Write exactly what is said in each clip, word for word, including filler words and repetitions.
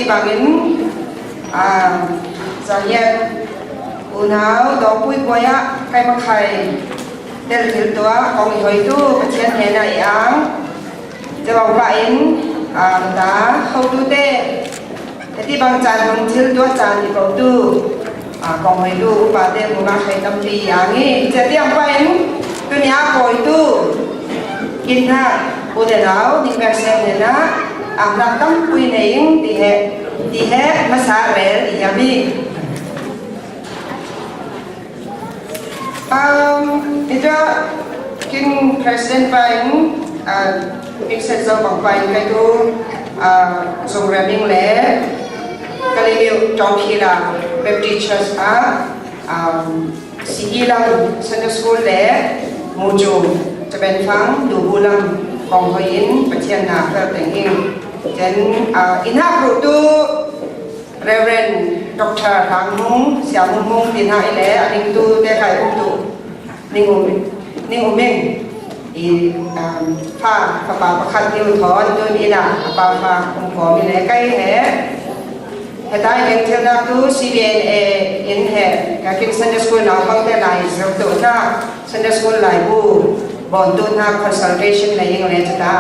Bang in, a, zaniat unau dawngpui puai a, kai makhai tel thil tuah, kong i hoi tu, Pathian hena i ang. Te bang pa in, a, ta, hau tu te, te ti bang chan hong thil tuah chan i bau tu, a, kong hoi tu, pa te, mu makhai tampi ang i, te ti bang pa in, tu nia koi tu. Kin ha, u de nau, ning ber sen ne na, ang na tam pui ne ing, ti he, ti he, masa rel, ti he mi. Um, ita, kin president pa ing, uh, mixed so bang pa ing kai tu, uh, zong reming le, Kalaymyo Tawphila Baptist Church a, um, Sihilam Sunday School le, Muju, Chabenfang, Dubulam, kong hoi in, Pathian na, fel teng ing. Then, ah, ina kru tu, Reverend Doctor Hang Hung, Sia Hung Hung, tina i le, aning tu, te kai um tu, ning um, ning um ing. I, um, fa, fa pa, pa khat niu thon, tu ni na, pa, fa, um ko mi le, kai he. Heta i leng thil nak tu C B N A in he, ka kin Sunday School naw hong te lai zok tu na, Sunday School lai bu, bon tu na consultation lai ing le chata,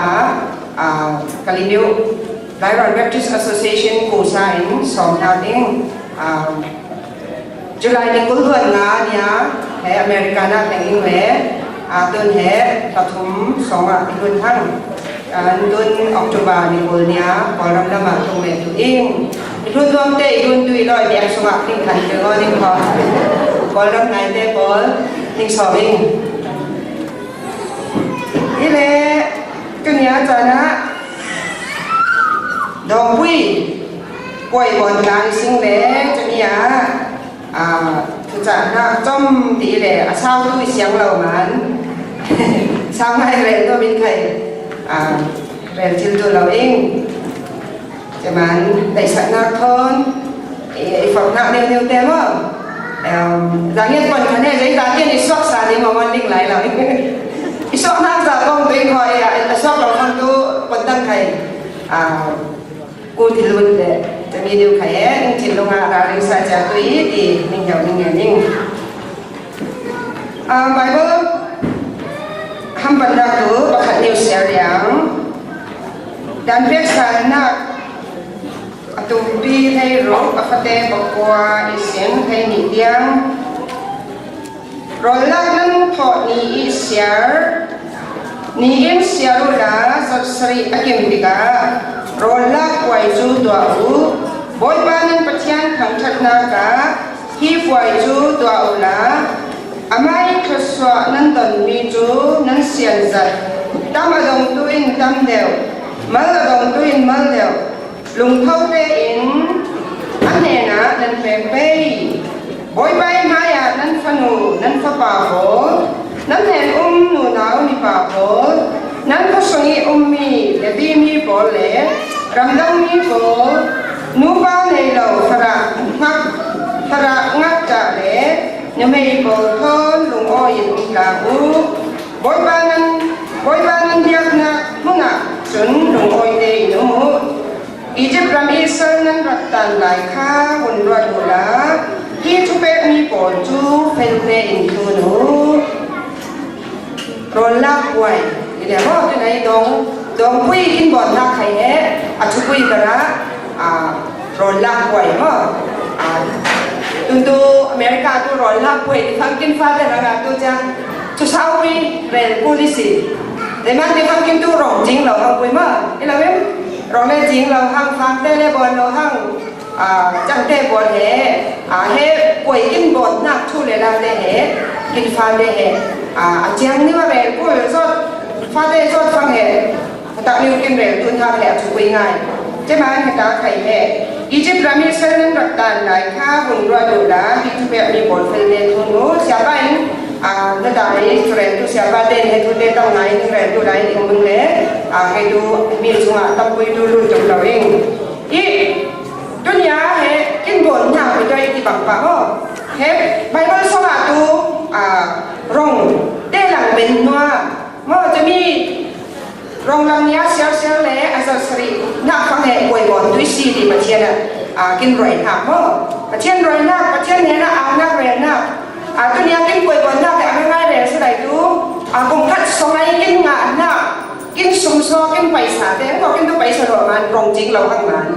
a, Kalaymyo, Lairon Baptist Association ku sa in, sawm na ding, a, July ni kul duan nga nia, he America na teng ing le, a, tun he, pathum, sawm a, i hun hang. An tun October ni kul nia, Kawlram lam a tung le tu ing. I hun duam te, i hun tu i loi biang sung a, ning kan tu o ning ko. Kawlram nai te Kawl, ning sawm ing. I le, tu nia chana, dawngpui, puai bon tang sing le, tu nia, A, tu cha na chom ti le, a sau tu i siang lo man. Sau ngai rel lo min khai. A, rel thil tu lo ing. Te man, dai sa na thon. I, i fak na niu niu te mo. Em, zang yet pon kane, zai zang yet i sok sa ni mo man ling lai lo. I sok na sa kong tu i ko i, a, i sok lo kong tu pon tang khai. A, Ku thil lut le, te mi diu khai e, ning thil lung a ra ring sa cha tu i, ti, ning yau ning yau ning. A, Bible, ham pan da tu, pakhat niu share yang. Dan pek sa na, a tumpi thei ruk, a fate pakua i sin thei ni tiang. Rollak nan thoh ni i siar, ni in siar u la, zat sari a kim dik a, rollak puai chu tuah u, Bawipa nan Pathian khangthakna ka, hi puai chu tuah u la, a mai thasua nan don mi chu nan sian zat, tam a dong tu in tam deu, mal a dong tu in mal deu, Lungtho te in, a hnena nan pek pei. Bawipa i mai a nan fanu, nan fapa pawl, nan hneng um nunau nipa pawl, nan khasung i um mi, Levi mi pawl le, ramdang mi pawl, nupa neilo farah ngak, farah ngak ta le, numei pawl thon lungawi in um tang u. Bawipa nan, Bawipa nan biakna hmun ah chun lungawi te in um u. Egypt ram Israel nan rat tan lai kha hun ruat u la, hi thupek mi pawl chu fel te in thun u. Rollak puai. I le ho, tu nai dong, dongpui kin bon lak khai he, a thupui kara, a, rollak puai mo. A, tun tu America tu rollak puai, di fang kin fa te rang a tu cha, tu sau mi rel pui si. Te man di fang kin tu rong jing lo hang pui mo. I la wem, rong le jing lo hang, fang te le bon lo hang. A, chang te bon he, a, he, puai kin bon nak thu le la le he, kin fa le he, a, a chiang ni wa rel pui zot, fa te zot fang he, ta ni kin rel tun ha he, a thupui ngai. Te man he ta khai he. Egypt ram Israel nan rat tan lai kha hun ruat u la, hi thupek mi pawl fel le thun u, sia pa in, a, na ta i rel tu sia pa te he thu te tang ngai, rel tu lai ni ung le, a, ke tu mi sung a tam pui tu lu tu lo ing. I, Tunia he kin bon nia mi doi ti bang pa ho. He Bible song a tu, a, rong te lang ben nua. Mo te mi rong lang nia siar siar le, a Sari na fang he koi bon tui si di Pathian a, a, kin roi na mo. Pathian roi na, Pathian ne na, a, na roi na. A, tuni a kin koi bon na, te a ngai roi sa dai tu. A, kum khat song ai kin nga na. Kin sum so, kin paisa, te ko kin tu paisa ro man, rong jing lo hang man.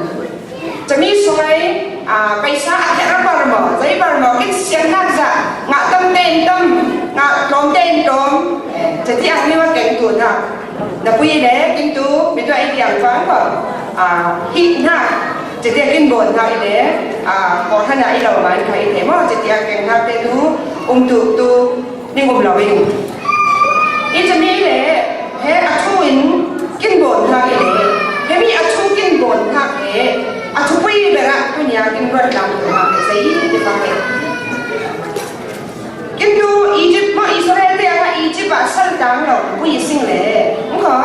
Chami song ai, a, paisa a khe ra bar mo, zai bar mo, kin sian na za, nga tam ten tam, nga tom ten tom. Eh, chati ang ni wa ken tu na. Na pui le, kin tu, mi tu ai tiang fang ko. A, hi na. Chati kin bon na i le, a, ko hana i lo man ka i te mo, chati a ken na te tu, um tu tu, ning um lo i. I chami le, he a thu in, kin bon na i le, he mi a thu kin bon na he, a thu pui bera, tuni a kin ron lam na he, sa i te pa he. Kin tu Egypt mo Israel te a Egypt a sal tang lo, pui sing le. Ko,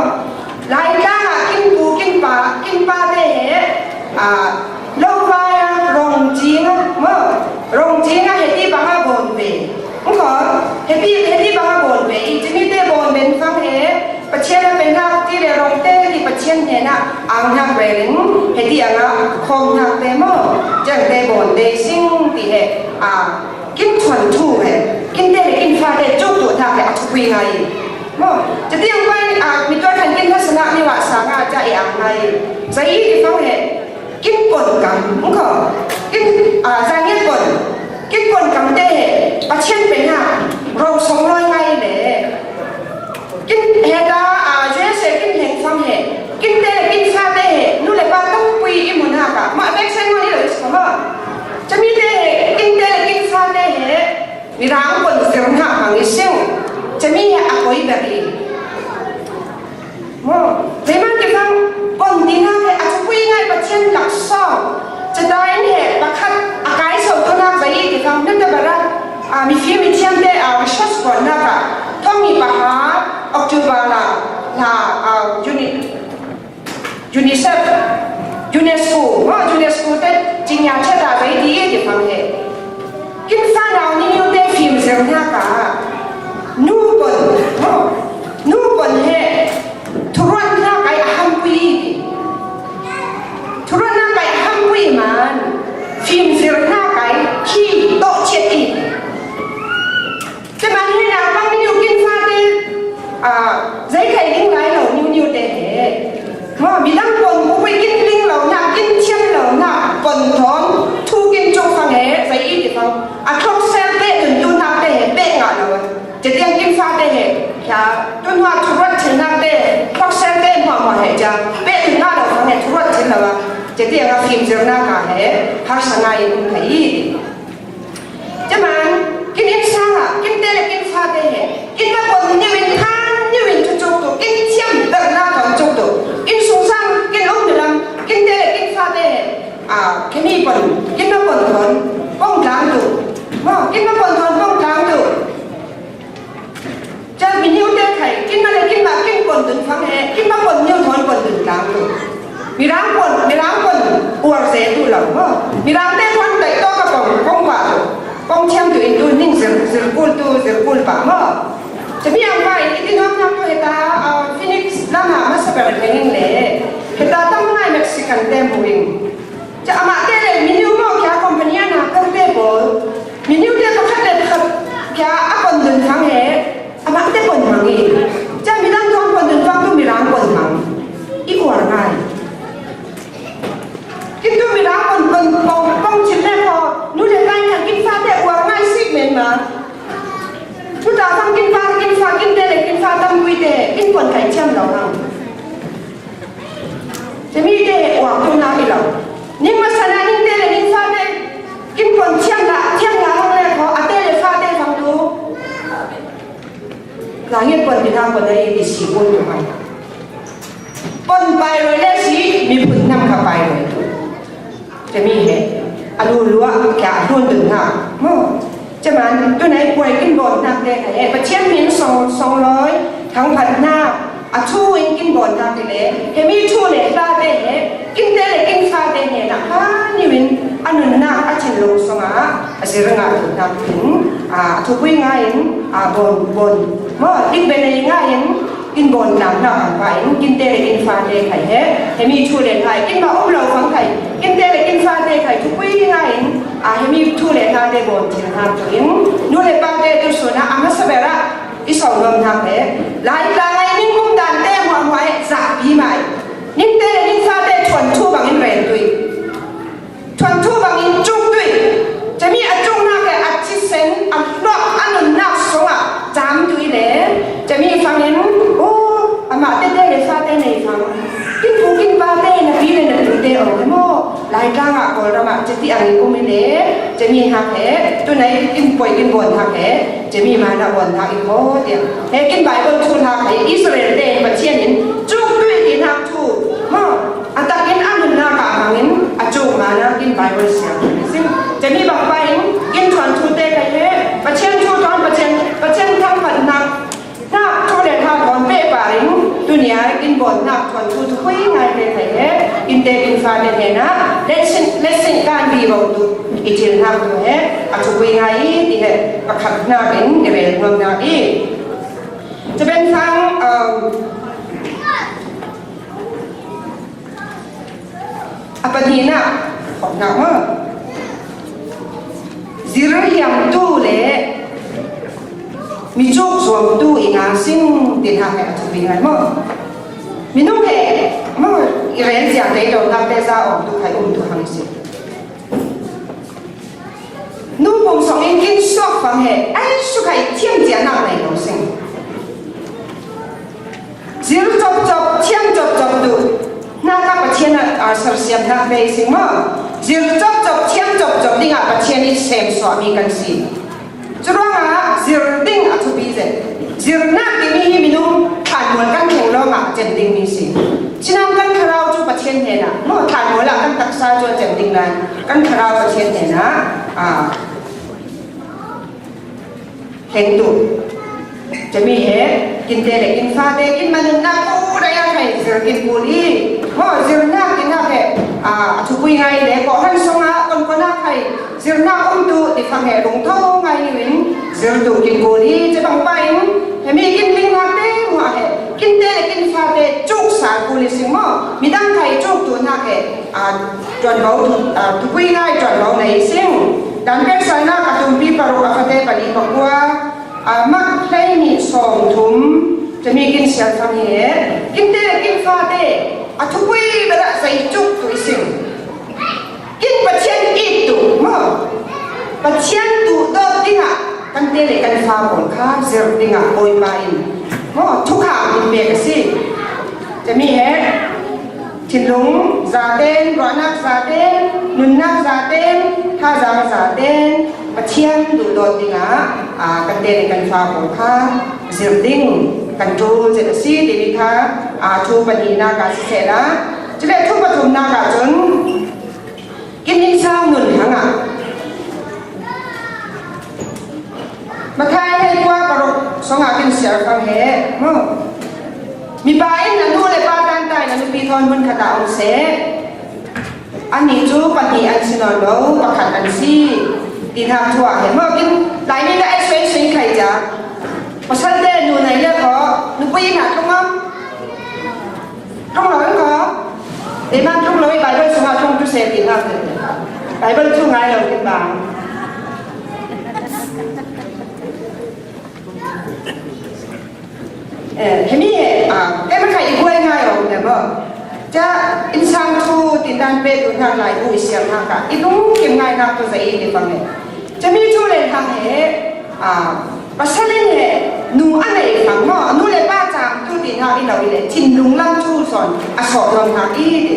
lai tang a kin pu, kin pa, kin pa te he, a, lo vai a, rong jing a, mo, rong jing a he ti bang a bon ve. Ko, he ti, he ti bang a bon ve. I chini te bon ben fang he, Pathian a pen na ti le rong te ti Pathian he na, ang na ve ling, he ti ang a, khom na te mo, jang te bon te sing ti he, a, Kin thuan thu he, kin te le kin fa te chuk tu ta he a thu pui ngai. Mo, chati ang pai, a, mi tua than kin ha sana ni wa sa nga cha i ang ngai. Sa i ti fang he, kin pon kam, ko. Kin, a, sa ngi pon. Kin pon kam te he, Pathian pen ha, rong song loi ngai le. Kin heta, a, U S A kin heng fang he. Kin te le kin fa te he. Nu le pa tang pui i mun ha ka. Ma bek sen mo i lo is ko mo. Chami te he, kin te le kin fa te he. Mirang pon zir na mang i sing. Chami he a koi bek i. Mo. Te man te fang pon ti na he a thu pui ngai Pathian lak song. Chadai ni he pakhat a kai so tu na bai te fang. Nata bara. A, mi fi mi thiam te, a, research ko na ka. Thong ni paha, October la, la, a, Uni-, UNICEF, UNESCO, mo UNESCO te, jingya chata zai di ye di fang he. Kin fa nau ni niu te film zir na ka. Nu pon, mo, nu pon he. Thuruan na kai a ham pui. Thuruan na kai a ham pui man. Film zir na kai, ki, to chet i. Te man hi na pang niu kin fa te, a, zai khai ling lai lo niu niu te he. Mo, midang pon ku pui kin ling lo na, kin thiam lo na, pon thon, thu kin chuk fang he, zai i ti fang. A thok sel te dun tu na te he, pe nga lo. Chati ang kin fa te he, ya, tun wa thu rat thil na te, thok sel te mo mo he ja, pe dun na lo fang he, thu rat thil lo wa. Chati ang a film zir na ka he, har sa ngai um khai. Te man, kin in sa ha, kin te le kin fa te he. Kin na pon niu in than, niu in tu chuk tu, kin thiam ber na than chuk tu. Kin sung sang, kin um lam, kin te le kin fa te he. A, kin i pon, kin na pon thon, pon tang tu. Mo, kin na pon thon, pon tang tu. Cha mi niu te khai, kin ma le kin ma kin pon dun fang he, kin ma pon niu thon pon dun tang tu. Mirang pon, mirang pon, uar ze tu lau mo. Mirang te thon tai to ka pon, pon pa tu. Pon thiam tu in tu ning zir, zir kul tu, zir kul pa mo. Cha mi ang pa in, i ti nom nam tu heta, a, Phoenix lam ha, ma sa ber ning le. Heta tam ngai Mexican te mo in. Cha ama te le, mi niu mo kia company a na kar te bol. Mi niu te pakhat le pakhat kia a pon dun fang he. Ama te pon mang i. Cha midang thon pon dun fang tu mirang pon mang. I uar ngai. Kin tu mirang pon pon pon pon chin le ko. Nu le kai kan kin fa te uar ngai sik men ma. Tu ta fang kin fa kin fa kin te le kin fa tam kui te. Kin pon kai chiam lo hang. Te mi te wa ku na i lau. Ning ma sa na ning te le ning fa te. Kin pon thiam la, thiam la hang le ko, a te le fa te fang tu. La ngi pon ti na pon le i si pon tu mai. Pon pai roi le si, mi pun nam ka pai roi. Te mi he, a lu lua, kia a lu dun na. Mo. Cha man, tu nai puai kin bon nak te ka he. Pathian min song, song loi, thang phat na. A thu in kin bon nak te le. He mi thu le fa te he. Kin te le kin fa te he na. Ha, ni win, a nun na, a chin long song a. A zir nga tu nak tin. A thu pui nga in, a bon, bon. Mo, dik be ne nga in. Kin bon nang na ang pa in, kinte leh kin fate khai hi, hemi thu leh thei, kin ma um lo fang khai, kinte leh kin fate khai, thupui ngai in, a hemi thu leh thei te bon thil hang tu in, nu leh pa te tu suna, a masa bera, i sau nom hang hi, lai tla ngai ning um dan te hua hua e, za pi mai. Ningte leh ning fate thuan thu bang in ren tui. Thuan thu bang in chuk tui. Chami a chuk na ke a chisen a hlok a nun na song a cham tui le. Chami fang in, o, ama te te leh fate nei fang. Kin pu kin pa te na pi leh na pu te o mo. Lai tla nga kol rama cheti ang i kum i le. Chami ha ke, tu nai kin poi kin bon ha ke. Chami ma na bon ha i ko te. He kin Bible thu ha ke. Israel te Pathian in chuk tui kin ha thu. Mo. A tak in a nun na ka hang in, a chuk ma na kin Bible siam. Sing, chami bang pa in, kin thuan thu te kai he, Pathian thu thuan Pathian, Pathian thangphatna, na thu leh thei bon pe pa in, tunia kin bon na thuan thu thupui ngai te kai he, kinte kin fate te na, leh sin, leh sin kan bi bau tu, i thil na tu he, a thupui ngai ti he, pakhat na in, i rel nuam na i. Chaben sang, um, A pahnina, khop na mo. Zir hiam tu leh, mi chuk zuam tu i nga sing ti na he a thupui ngai mo. Mi nu he, mo, i ren zia te do na te za om tu khai um tu hang sing. Nu pum song in kin sok fang he, ai su khai thiam zia na nai lo sing. Zir chop chop, thiam chop chop tu. Na ka Pathian a, a, sar siam na be sing mo. Zir chop chop, thiam chop chop ding a Pathian i sem suami kan si. Churuang a zir ding a thupi ze. Zir na ki mi hi mi nu than mual kan theng lo nga chen ding mi si. Chinam kan kharau chu Pathian he na. Mo than mual a kan taksa chu chen ding na. Kan kharau Pathian he na. A. Heng tu. Chami he, kinte leh kin fate, kin manun na ku da ya khai, zir kin kuli. Mo, zir na kin na he, a, thupui ngai leh, ko han song a, kon kon na khai, zir na um tu, ti fang he, lung thong ngai ni win, zir tu kin kuli, che bang pa in, he mi kin ling na te, mo he, kinte leh kin fate, chuk sa kuli sing mo, midang khai chuk tu na he, A, tuan bau, a, thupui ngai tuan bau nei sing. Dan pek sa na ka tumpi paruk a fate pani pakua. A, mak hlei ni sawm thum. Chami kin sial fang hi. Kinte leh kin fate. A thupui bera zai chuk tu i sing. Kin Pathian i tu, mo. Pathian tu dot ding a. Kante leh kan fa bol kha, zir ding a, oi ma in. Mo, thukha in pek a si. Chami he. Thinlung zaten, ruahnak zaten, nunnak zaten, hazang zaten, Pathian duh dot ding a, a, kante leh kan fa bol kha, zir ding, kan tul zet a si, ti mi kha, a, thu pahnina ka si se la. Chule thu pathumna ka chun, kin insang nun hang a. Mathai hei kua paruk song a kin sial fang he, mo. Mipa in a nu leh pa tan tai na nupi thawn mun khat a om se. Ani chu pahni an si nawn lo, pakhat an si. Ti na thu a he, mo kin, lai ni na ai sui sui khai ja. Pasal te nu nai leh ko, nupi na thung om. Thung lo ko. Dei man thung lo i Bible sung a thung tu se ti na. Bible thung ngai lo ti ba. Eh, hemi, a, kei ma khai i buai ngai lo ne mo. Cha, insang thu tin dan pe tu na lai bu i siam na ka. I lung kim ngai na tu za i ni pang ne. Cha mi thu le thang he, a, Pasal in he, nu a nei fang mo, nu le pa chang tu ti na i lo i le, thinlung lam thu son, a so lom na i ti.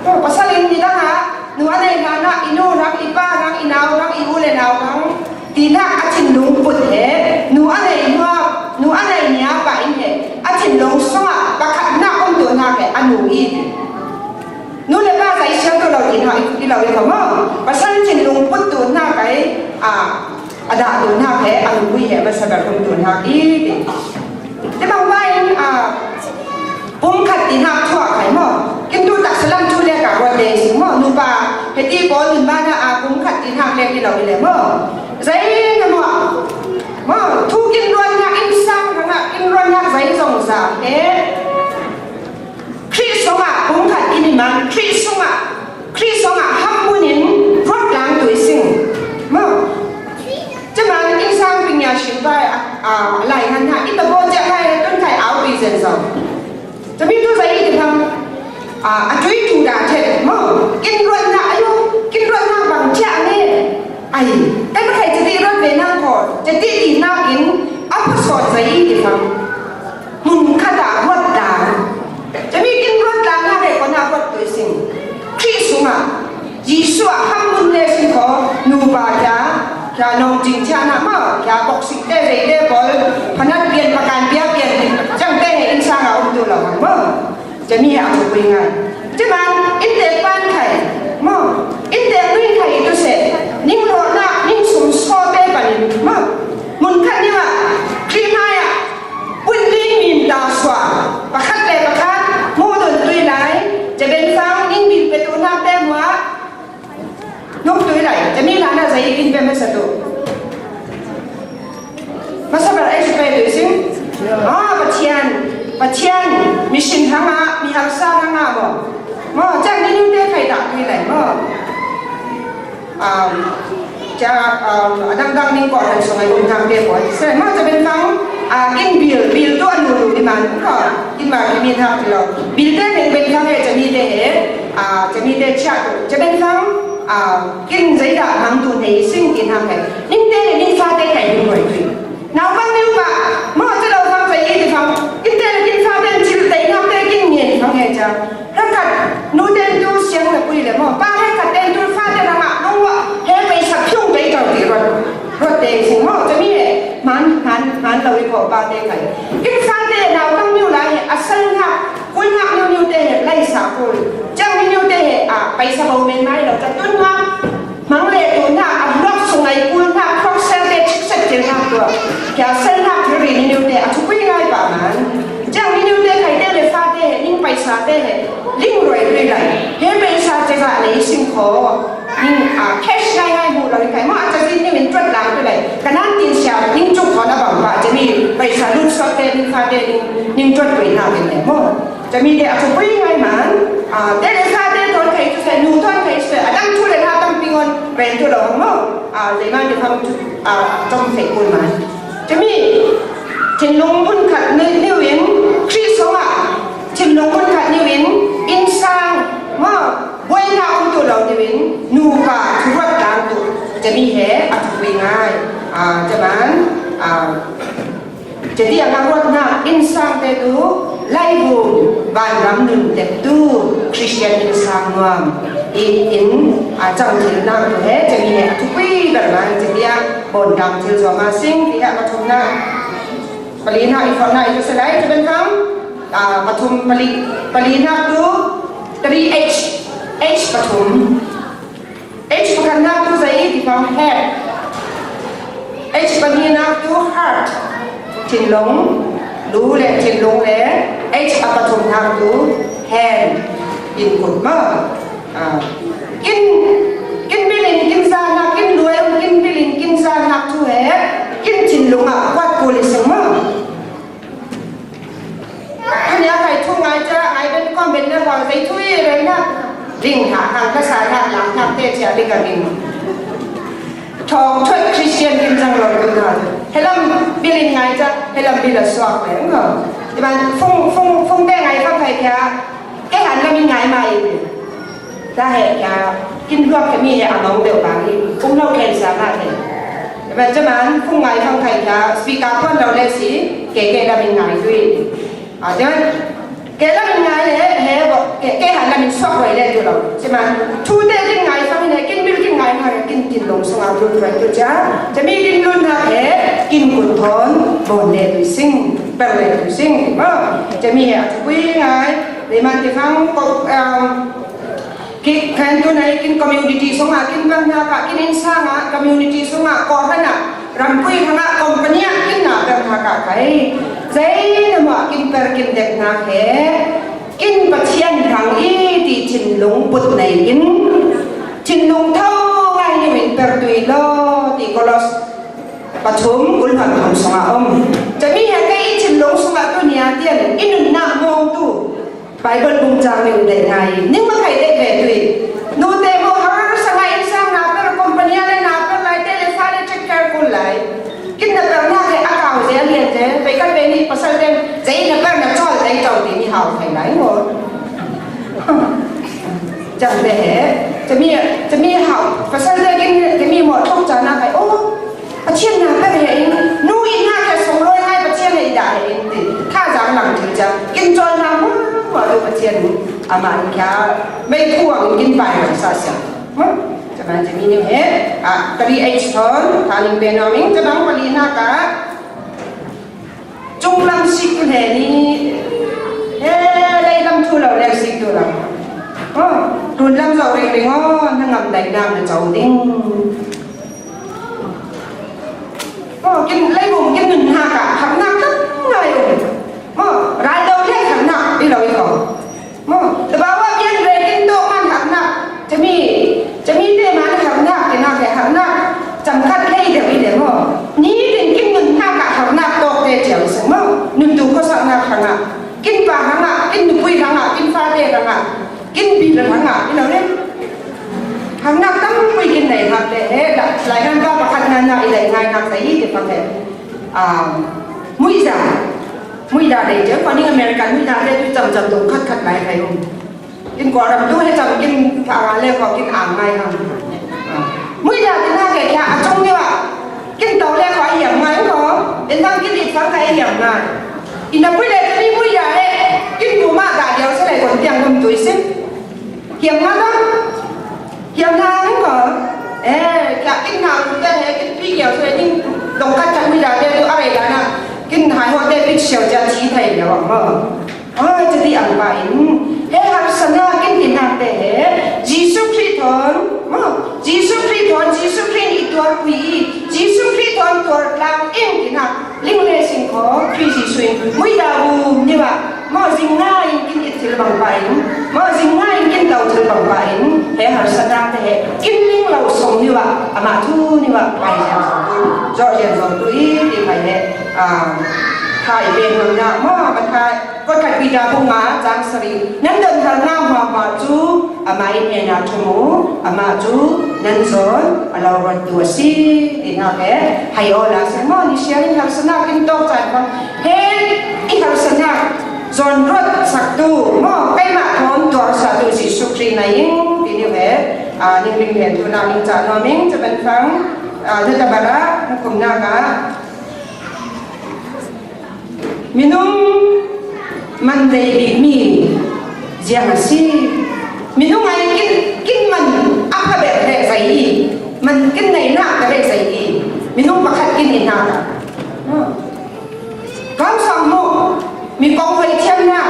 Ko pasal in ni dang a, nu a nei na na, i nu rang, i pa rang, i nau rang, i u le nau rang, ti na a thinlung put he, nu a nei nua, nu a nei nia pa in he, a thinlung song a, pakhat na om tu na he, a nu i ti. Nu le pa zai siam tu lo ti na i, i lo i ko mo, pasal thinlung put tu na kai, a, A dah tu na he, a lungpui he, ba sa ba lungpui tu na i ti. Te bang ba in, a, pum khat ti na thua khai mo. Kin tu tak salam thu le ka rot de si mo. Nu pa, he ti ko nun ba na a pum khat ti na le ki lo le mo. Zai na mo. Mo, thu kin rot na in sang na in Ruat nak zai zong za e. Khrih song a, bung khat ini man, Khrih song a, Khrih song a ham mun in ruat lang tui sing. Mo. Chaman in sang ping ya shin bai a, a, lai han ha, ita bo ja lai tun kai au bi zen zong. Chami tu zai i ti phang, a, a tui tu da the, mo. Kin ruat na, ayo, kin ruat na bang ja ne. Ai, kan khai jadi ruat ve na ko, jadi di na kin, apa sot zai i ti phang. Mun khat a ruat dang. Chami kin ruat dang na ve ko na ruat tui sing. Khrih sung a, Jisu a ham mun le sing ko, nu ba ja, kya nong jing ja na ma, kya boxing te ve te bol, phanat pian pakan pia pian, jang te he insan a um tu lo ma. Chami he a thupui ngai. Chaman, inte pan khai, ma, inte nui khai tu se, ning lo na, ning sum so te pan, ma, mun khat ni ma, Khrih ngai a, Pun ning min ta sua. Pakhat le pakhat, mu dun tui lai. Chaben sang ning min pe tu na te mua. Nuk tui lai. Chami la na zai in pe masa tu. Masa bar ai su pe tu sing. Ah, Pathian. Pathian. Mission hang a, mi hang sa hang a mo. Mo, chang ni nu te khai ta tui lai mo. Um, ja, um, adang dang ning ko han song ai um thang te poi. Se, ma chaben phang, a, kin bil, bil tu anu lu ni man ko. Kin ma kin min hak lo. Bil te ning ben phang he chami te he. A, chami te cha tu. Chaben phang, a, kin zai da mang tu ne sing kin hak he. Ning te ning fa te kai ning koi tui. Nau bang niu ba, mo cha lo bang cha i ti bang, inte le kin fa ten chil te nau te kin ngin bang he cha. Rang kat, nu ten tu siang le pui le mo, pa he kat ten tu fa te rang a, nong wa, he paisa pyung te tau ti rot, rot te sing mo, chami he, man, man, man lo i ko pa te kai. Kin fa te nau bang niu lai he, asal na, kui na niu niu te he, lai sa kui. Chang niu niu te he, a, paisa bau men mai lo, cha tun ma, Mang le tu na a blok sung ai kul na, khok sel te chik set te na tua. Kya sel na thil ri ni niu te a thupui ngai ba man. Jang ni niu te khai te le fa te he, ning paisa te he. Ling roi roi lai. He paisa te za le sing ko. Ning a cash ngai ngai mu lai khai mo a cha zin ni min trot lang tu lai. Ka nan tin sia ning chuk ko na bang ba cha mi paisa lut sot te ning fa te ning, ning trot roi na te ne mo. Chami te a thupui ngai man, a, te le sa te ton khai tu se, nu ton khai tu se, a dang thu le na tam pingon, ren tu lo mo, a, le man te phang tu, a, tom khai kul man. Chami, thinlung bun khat ni, niu in, Khrih song a, thinlung bun khat niu in, insang, mo, boi na um tu lo niu in, nu pa, thu ruat dang tu, chami he, a thupui ngai, a, chaman, a, Jadi a nga ruat na insang te tu, lai bun, ban ram nun te tu, Christian insang nuam. I in, a chang thil nang tu he, jadi he a thupui ber man, jadi a bon dang thil zo ma sing, ti a pathum na. Pali na, i phon na, i tu se lai, tu ben phang. A, pathum pali, pali na tu, three H, H pathum. H pakhatna tu zai i ti phang head. H pahnina tu heart. Thinlung. Lu le thinlung le. H a pathumna tu hand. Kin kut ma. A. Kin, kin bilin kin zana, kin luel, kin bilin kin zana tu he. Kin thinlung a kuat kuli sung ma. Tun ya kai thu ngai cha, ngai ben kom ben na ko, zai thu i ren na. Ling ha, hang ka sa na, lang na te cha ling a ling. Thong thoi Christian kin chang lo tu na. Helam bilin ngai cha, helam bila suak le ngo. Iban phung, phung, phung te ngai ka kai kya, ke han la min ngai mai. Ta he kya, kin luak kami he a nong deu bang i, kum lau ken sa ma the. Ba chaman, kum ngai phang khai kya, speaker pon lau le si, ke ke la min ngai tui. A, chaman, ke la min ngai le, he bo, ke, ke han la min sok roi le tu lau. Chaman, thu te kin ngai phang le, kin bil kin ngai ma, kin, kin long song a tu roi tu cha. Chami kin lun na he, kin kun thon, bon le tu sing, per le tu sing. Mo, chami he a tu kui ngai, le man te phang, ko, um, Ki, kan tu nai kin community song a, kin bang na ka, kin insang a, community song a, ko hana, rampui hana, company a, kin na bang na ka kai. Zai na ma kin per kin dek na he, kin Pathian hang i ti thinlung put nai in. Thinlung thau ngai ni win per tui lo, ti Kolos. Pathum, kulhon thum sunga om. Chami hei kei i chin long sunga tu nia tian, i nunna mawng tu Bible bung chang ni dei ngai. Ning ma khai dei ve tui. Nute mo har sanga insang na per company le na per lai te le sa le check careful lai. Kin na per na ke akau ze le ze, pe ka pe ni pasal ten, ze na per na chol dei chau ti ni hau khai lai mo. Chang de he, chami, chami hau, pasal de kin, chami mo thok cha na khai, oh, Pathian na ka he in, nu in na ka song loi ngai Pathian he da he in ti. Ka jang lang ti cha. Kin chol na mo, mo tu Pathian. Ama in kya, mei kuang kin pai ma sa sa. Mo, cha ma chami ni he. A, three H ton, ta ling pe no ming, cha bang pali na ka. Chunglam sik tu le ni. He, lei lam thu lo le sik tu lam. Oh, tun lam zo ring ring oh, na ngam dai na na chau ding. Mo, kin lei bung kin nun ha ka, hak nak tam ngai ung. Mo, rai dau le hak nak, i lo i ko. Mo, taba wa bian re kin tok man hak nak. Chami, chami te man hak nak, te nak he hak nak. Cham khat lei de wi de mo. Ni tin kin nun ha ka hak nak tok te chiang se mo. Nun tu ko sa nak hak nak. Kin pa hak nak, kin nupui hak nak, kin fa te hak nak. Kin pi la hak nak, i lo ne. Hak nak tam pui kin nei hak te he, da, lai han ba ba hak nak na i lai ngai hak sa i te pa te. A, muida. Muida dei je, ko ning American muida dei tu cham cham tu khat khat lai khai um. Kin ko ram tu he cham kin ka le ko kin ang ngai ham. A. Muida te na ke kya a chung ni wa. Kin tau le ko ai yam ngai ko. Den dang kin i fang ka ai yam ngai. I na pui le ka ni muida he. Kin bu ma da diau se le kon tiang kum tui sim. Hiam na dong. Hiam na dong ko. Eh, kya kin na ru te he, kin pi kiau sui ning dong kat kat muida te tu are da na. Kin hai ho te pi siau ja chi thai le wa mo. Oi, jadi ang pa in. He harsana kin tin na te he. Jisu Krist thon. Mo. Jisu Krist thon, Jisu Krist i tuar pui. Jisu Krist thon tuar lang in tin na. Ling le sing ko, Khrist Jisu in, muida bu ni wa, mo zingngai in kin it thil bang pa in, mo zingngai in kin tau thil bang pa in, he harsana te he, kin ling lo song ni wa, ama thu ni wa, pai zen song tu, zo zen song tu i, ti pai he, a, thai be hang na, mo, ma thai, Kot khat Peter bung nga chang sari. Nan don har na hma hma chu, ama in hena thum u, ama chu nan zon a lo rot tu asi. Ti na ke, hai o la se mo ni sia in harsana kin tok chan bang. He, i harsana zon rot sak tu, mo, keima thon tuar sa tu Jisu Krist na ing, ti ni he, a, ning ling he tu na ning cha no ming, cha ben fang, a, nu ta bara, kum na ka. Minung man dei bik mi ziang asi. Minung ai kin, kin man a pha ber he zai i. Man kin nei na ka he zai i. Minung pakhat kin nei na ka. Kam sang mo, mi kong hoi thiam na,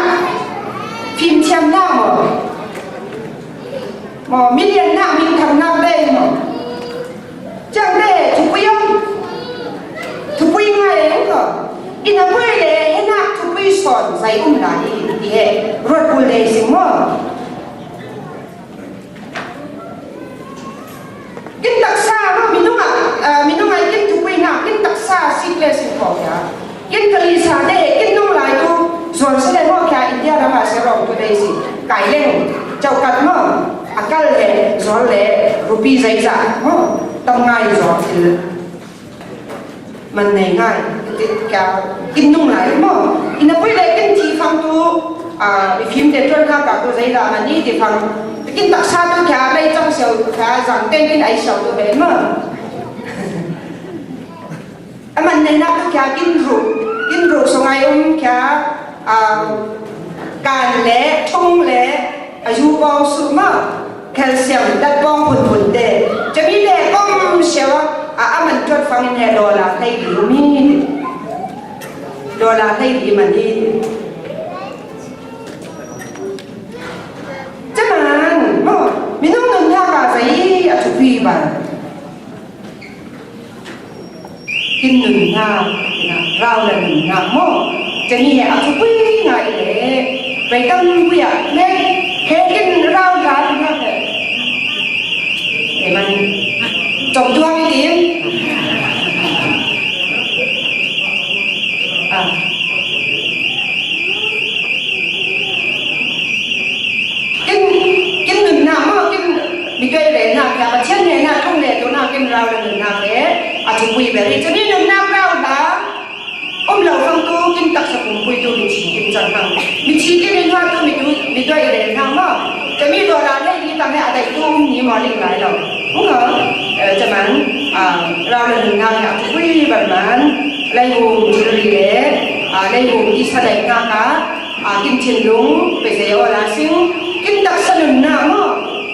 phim thiam na mo. Mo, million na, min thang na dei mo. Chang de, thupui ong. Thupui ngai ong ko. Ina pui le, hena thupui son, zai um lai, ti he. Rot bul de sing mo. Kin taksa mo, minung a, a, minung a kin thupui na, kin taksa sik le sing ko ya. Kin kali sa de, kin nung lai tu, zon se le mo kya India rama se rong tu de si. Kai leng, chau kat mo, akal le, zon le, rupi zai za, mo, tam ngai zon sil. Man nei ngai, ti kya, kin nung lai mo. Ina pui le kin ti fang tu, a, i phim te tron ka ka tu zai za man ni ti fang. Kin taksa tu kya, lai chang siau kya, zang ten kin ai siau tu be mo. A man nei na tu kya kin ru, kin ru so ngai um kya, a, kan le, thung le, a yu bong su ma, calcium, dat bong phun phun te. Chami le kong siau a, a man chot fang in he dollar thei di mi. Dollar thei di man ni. Chaman, mo, minung nun na ka zai, a thupui ba. Kin nun na, na, rau la nun na mo. Chani a thupui ngai le. Bai tam pui a, ne, he kin rau la na he. Amen. Chom tuang i tin. Thupui ber hi, chami nungnam rau ta. Umlou fang tu, kin taksa pumpui tu, mi chi kin chang hang. Mi chi kin in hua tu, mi tu, mi tu ai ren hang mo. Chami do la le, ni tang le, a dai tu, ni mo ling lai lou. Hung ha, eh, chaman, ah, rau le nungnam ya thupui ber man. Lai hum thil ri le, ah, lai hum i sa dai nga ka. Ah, kin thinlung, peze o la sing, kin taksa nungnam mo.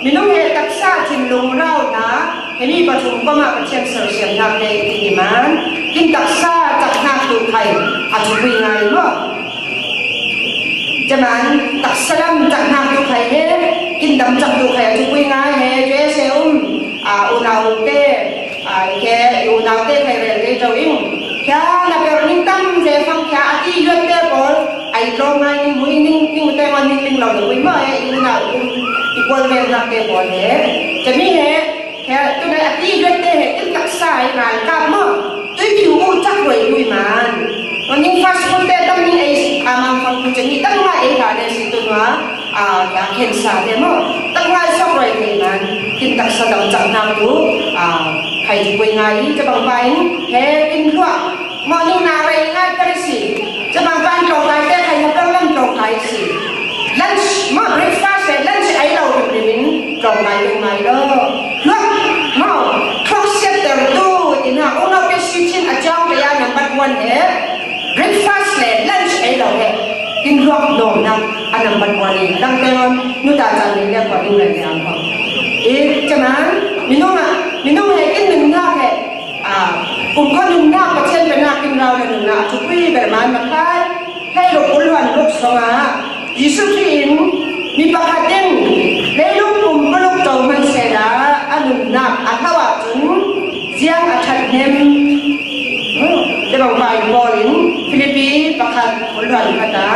Minung he taksa thinlung rau ta, he mi pathum koma Pathian sersiam nak te ti man, kin taksa chak nak tu khai, a thupui ngai mo. Chaman, taksa lam chak nak tu khai he, kin dam chak tu khai, a thupui ngai he, J S A um, ah, unau te, Ah, i ke, i unau te khai rel kei tau ing. Kia na per ning tam ze fang kia a ti yuat te pol, ai tlong ngai ning mui ning, ning te ngon ning ling lou de mui mo e, i unau, i pol rel nak te pol he. Chami he, kia tu na a ti yuat te he, kin taksa ai ngal kap mo. Tui piu u chak roi tui man. Ngon ning fast food te tam ning ai si, a mang fang tu chami tam ngai ai ka de si tu nua. Ah, ya, cancer te mo. Tak ngai sok roi te man. Kin taksa dam chak nak tu. Ah, khai thupui ngai, chabang pain. He, kin luak. Morning na rei ngai Pharisee. Chabang pain tlong kai te khai hapang lam tlong kai si. Lunch, mo, breakfast, eh, lunch ai lou rim rim in. Tlong kai rim mai lou. Luak, mo, clock setter tu, ina, uno pe si chin a chong pe ya number one he. Breakfast le lunch ai lou he. Kin luak nom na a number one ni. Dang te on, nu ta chan ni le kwa ning le te ang kwa. I, chaman, minung a, minung he kin nungnam he. Ah, kum ko nungnam, Pathian pe na kin rau le nungnam, a thupui ber man ma khai. Khai luk ul wan luk song a. Jisu Krist in, mi pakhat in, leilung pumpuluk tau man se da, a nungnam, a thaw a chun, ziang a that nem. Hmm, te bang bai Paul in, Philippi pakhat, ul wan khat a,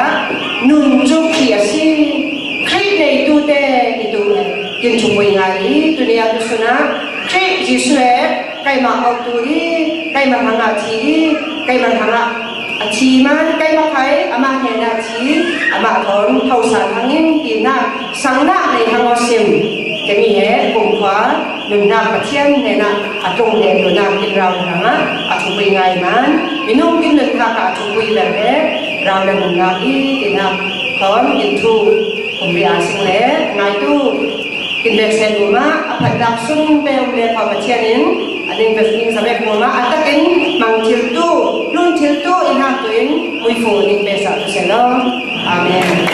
nun chu Krist asi, Krist neitu te, i tu e, kin thupui ngai, tu ni a tu suna, Krist Jisu e, Keima hau tu i, keima hanga chi i, keima hanga a chi man, keima khai, ama hena chi, ama thon, thau sa hangin, tina, sang na, nei hang o sim. Kemi he, kum khua, nun na Pathian, hena, a tung he, tu na, kin rau hanga, a thupui ngai man, minung kin nun ha ka a thupui ber he, rau na nun na i, tina, thon, kin thu, kum ri a sing le, ngai tu. Kin bek sen uma, a phat dak sun pe um le Pathian in, a ning bek ning sa bek uma, a tak in mang thil tu, lun thil tu, in hak tu in, mui fu ning bek sa tu se lo. Amen.